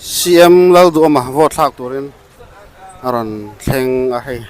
CM Lalduhawma vote thlak turin a rawn thleng a hei.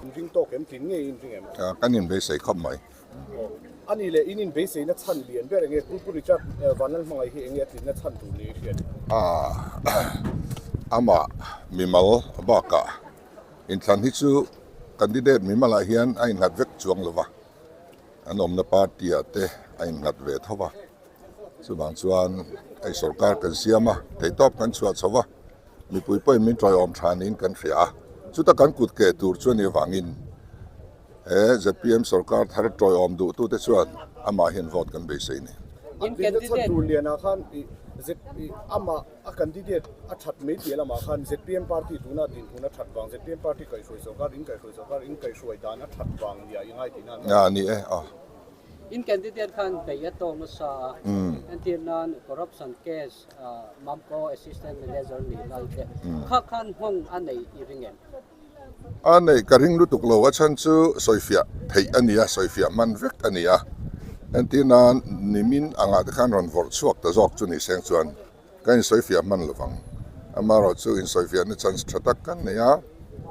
Inring tawk em tling nge inring em? Kan inbeisei khawp mai. A nih leh in inbeisei na chhan lian ber enge Pu Pu Richard Vanlalhmangaih hi enge a tlinna chhan tur ni i hriat? Amah mimal bakah inthlan hi chu candidate mimalah hian a innghat vek chuang lo va, an awmna party ah te a innghat ve tho va, chuvang chuan hei sorkar kan siam a, theihtawp kan chhuah chho va, mipui pawhin min tawiawm tha niin kan hria a, chuta kan kut keh tur chu a nih avangin he zpm sorkar thar tawiawm duhtute chuan amah hian vote kan beisei a ni. A tlinna chhan tur lianah khan amah A candidate a that mai piah lamah khan zpm party tuna dinhmun a that vang, zpm party kaihhruai sorkar, in kaihhruai sorkar, in kaihhruai dan a that vang nia i ngai tihna an A ni e, aw. In candidate khan bei a tawk nasa a, entir nan corruption case Mamco assistant manager nih lai te kha khan nghawng a nei i ring em? A neih ka ring lutuk lo, a chhan chu sawifiah theih a ni a, sawifiah hman vek a ni a. Entir nan nimin angah te khan rawn vawrh chhuak ta zawk chu ni seng chuan ka insawifiah hman lo vang. Amaherawh chu insawifiahna chance tha tak kan nei a,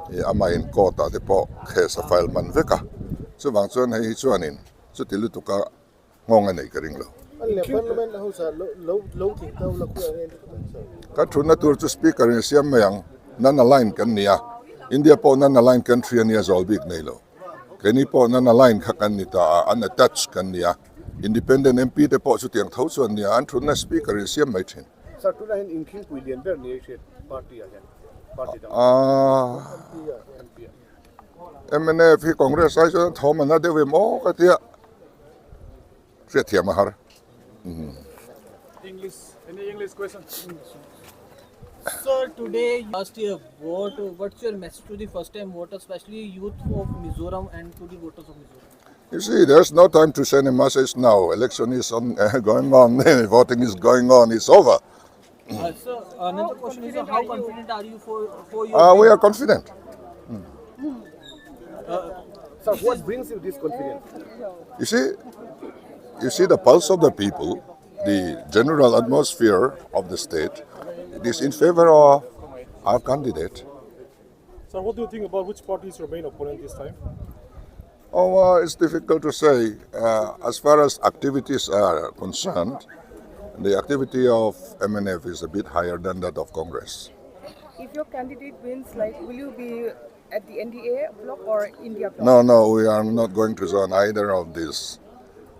ih amahin court ah te pawh case a file hman vek a, chuvang chuan hei hi chuanin chuti lutuka nghawng a neih ka ring lo. Kan thutna tur chu speaker in a siam mai ang, non aligned kan ni a, India pawh non aligned country a nia zawl bik nei lo. Keini pawh non aligned kha kan ni ta a, unattached kan ni a, independent MP te pawh chutiang tho chu an ni a, an thutna speaker in a siam mai thin. Sir, tunah hian inkhingpui lian ber ni a i hriat party ah hian, party dang MP ah. Mnf hi Congress ai chuan thawm an la deuh em aw ka tia hriatthiam a har. English, any English question? Sir, today last year vote, what's your message to the first time voters, especially youth of Mizoram and to the voters of Mizoram? You see, there's no time to send a message now. Election is on, going on, voting is going on, it's over. Sir, another question is how confident are you for your Uh, we are confident. Sir, what brings you this confidence? You see the pulse of the people, the general atmosphere of the state, it is in favor of our candidate. Sir, what do you think about which party is your main opponent this time? Oh, it's difficult to say. As far as activities are concerned, the activity of MNF is a bit higher than that of Congress. If your candidate wins, like, will you be at the NDA bloc or India bloc? No, we are not going to join either of these.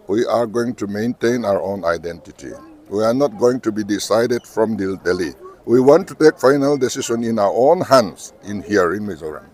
We are going to maintain our own identity. We are not going to be decided from Delhi. We want to take final decision in our own hands in here in Mizoram.